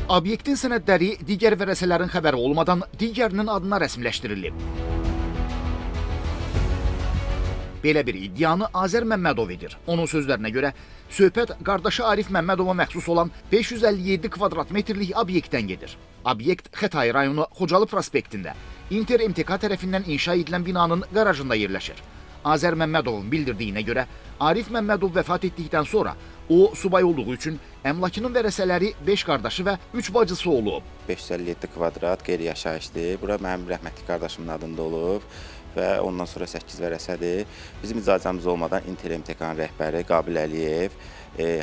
Obyektin sənədləri digər vərəsələrin xəbəri olmadan digərinin adına rəsmiləşdirilib. Belə bir iddianı Azər Məmmədov edir. Onun sözlərinə görə, söhbət qardaşı Arif Məmmədova məxsus olan 557 kvadrat metrlik obyektdən gedir. Obyekt Xətai rayonu Xocalı prospektində Inter MTK tərəfindən inşa edilən binanın qarajında yerləşir. Azər Məmmədovun bildirdiyinə görə, Arif Məmmədov vəfat etdikdən sonra o, subay olduğu üçün əmlakının vərəsələri 5 qardaşı və 3 bacısı olub. 557 kvadrat qeyri-yaşayışdır. Bura mənim rəhmətli qardaşımın adında olub və ondan sonra 8 vərəsədir. Bizim icazəmiz olmadan Inter MTK-nın rəhbəri Qabil Əliyev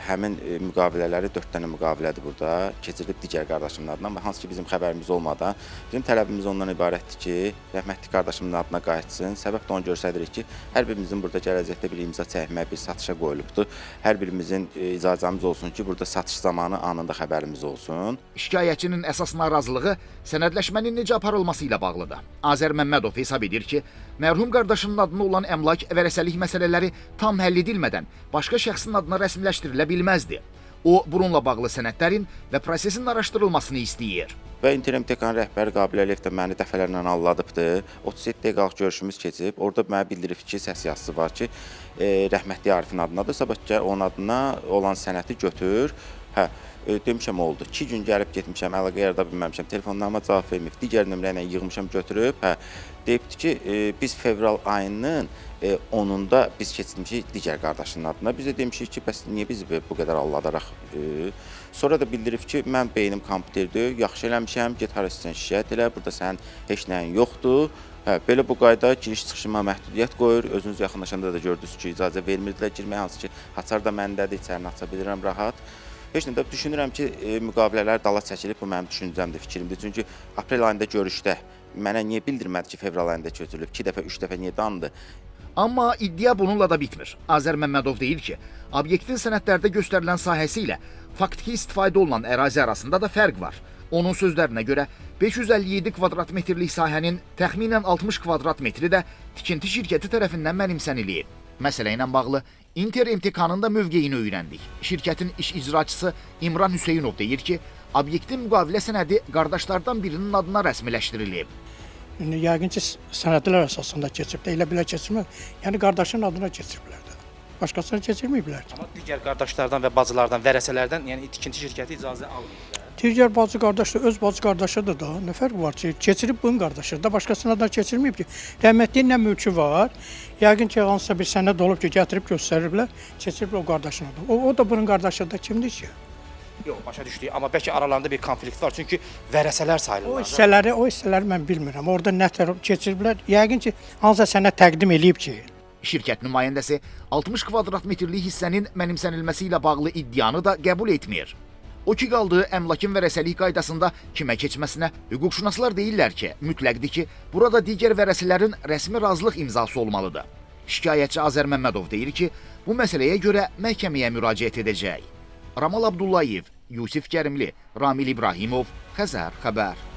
həmin müqavilələri, 4 dənə müqavilədir burada, keçirilib digər qardaşımın adına, amma hansı ki bizim xəbərimiz olmadan, bizim tələbimiz ondan ibarətdir ki, rəhmətli qardaşımın adına qayıtsın. Səbəb də onu göstəririk ki, hər birimizin burada gələcəkdə bir imza çəkmə, bir satışa qoyulubdur. Hər birimizin icazəmiz olsun ki, burada satış zamanı anında xəbərimiz olsun. Şikayətçinin əsas narazılığı sənədləşmənin necə aparılması ilə bağlıdır. Azər Məmmədov hesab edir ki, mərhum qardaşının adına olan əmlak vərəsəlik məsələləri tam həll edilmədən başqa şəxsin adına rəsmiləşdirilə bilməzdi. O, bununla bağlı sənədlərin və prosesin araşdırılmasını istəyir. Və Inter MTK-nın rəhbəri Qabil Əliyev də məni dəfələrlə aldadıbdır. 37 dəqiqəlik görüşümüz keçib. Orada mənə bildirib ki, səs yazısı var ki, rəhmətli Arifin adınadır. Sabah gəl onun adına olan sənəti götür. Hə, demişəm oldu. 2 gün gəlib getmişəm, əlaqə yarada bilməmişəm, telefonlarıma cavab verməyib, digər nömrə ilə yığmışam götürüb. Hə, deyibdi ki, biz fevral ayının 10-unda biz keçirmişik digər qardaşının adına. Biz də demişik ki, bəs niyə bizi bu qədər aldadaraq? Sonra da bildirib ki, mən beynim kompüterdir, yaxşı eləmişəm, get hara istəyirsən şikayət elə, burada sənin heç nəyin yoxdur. Hə, belə bu qayda giriş-çıxışıma məhdudiyyət qoyur. Özünüz yaxınlaşanda da gördünüz ki, icazə vermirdilər girməyə, hansı ki, açar da məndədir, içərini aça bilirəm rahat. Heç nə də düşünürəm ki, müqavilələr dala çəkilib, bu mənim düşüncəmdir, fikrimdir. Çünki aprel ayında görüşdə mənə niyə bildirmədi ki, fevral ayında köçürülüb, 2 dəfə, 3 dəfə niyə dandı? Amma iddia bununla da bitmir. Azər Məmmədov deyir ki, obyektin sənədlərdə göstərilən sahəsi ilə faktiki istifadə olunan ərazi arasında da fərq var. Onun sözlərinə görə 557 kvadrat metrlik sahənin təxminən 60 kvadrat metri də tikinti şirkəti tərəfindən mənimsənilib. Məsələ ilə bağlı Inter MTK-nın da mövqeyini öyrəndik. Şirkətin iş icraçısı İmran Hüseynov deyir ki, obyektin müqavilə sənədi qardaşlardan birinin adına rəsmiləşdirilib. Yəni, yəqin ki, sənədlər əsasında keçib də, elə belə keçirməz. Yəni, qardaşın adına keçiriblər də. Başqasına keçirməyiblər. Amma digər qardaşlardan və bacılardan, vərəsələrdən, yəni tikinti şirkəti icazə almayıb. Digər bacı qardaşı öz bacı qardaşıdır da, nə fərq var ki, keçirib bunun qardaşıdır da, başqasına da keçirməyib ki. Rəhmətliyin nə mülkü var, yəqin ki, hansısa bir sənəd olub ki, gətirib göstəriblər, keçirib o qardaşına da. O da bunun qardaşıdır da, kimdir ki? Yox, başa düşdük, amma bəlkə aralarında bir konflikt var, çünki vərəsələr sayılırlar. O hissələri mən bilmirəm, orada nə tər keçiriblər, yəqin ki, hansısa sənəd təqdim eləyib ki. Şirkət nümayəndəsi 60 kvadrat metrlik hissənin mənimsənilməsi ilə bağlı iddianı da qəbul etmir. O ki qaldığı əmlakın vərəsəlik qaydasında kimə keçməsinə hüquqşünaslar deyirlər ki, mütləqdir ki, burada digər vərəsələrin rəsmi razılıq imzası olmalıdır. Şikayətçi Azər Məmmədov deyir ki, bu məsələyə görə məhkəməyə müraciət edəcək. Ramal Abdullayev, Yusif Kərimli, Ramil İbrahimov, Xəzər Xəbər.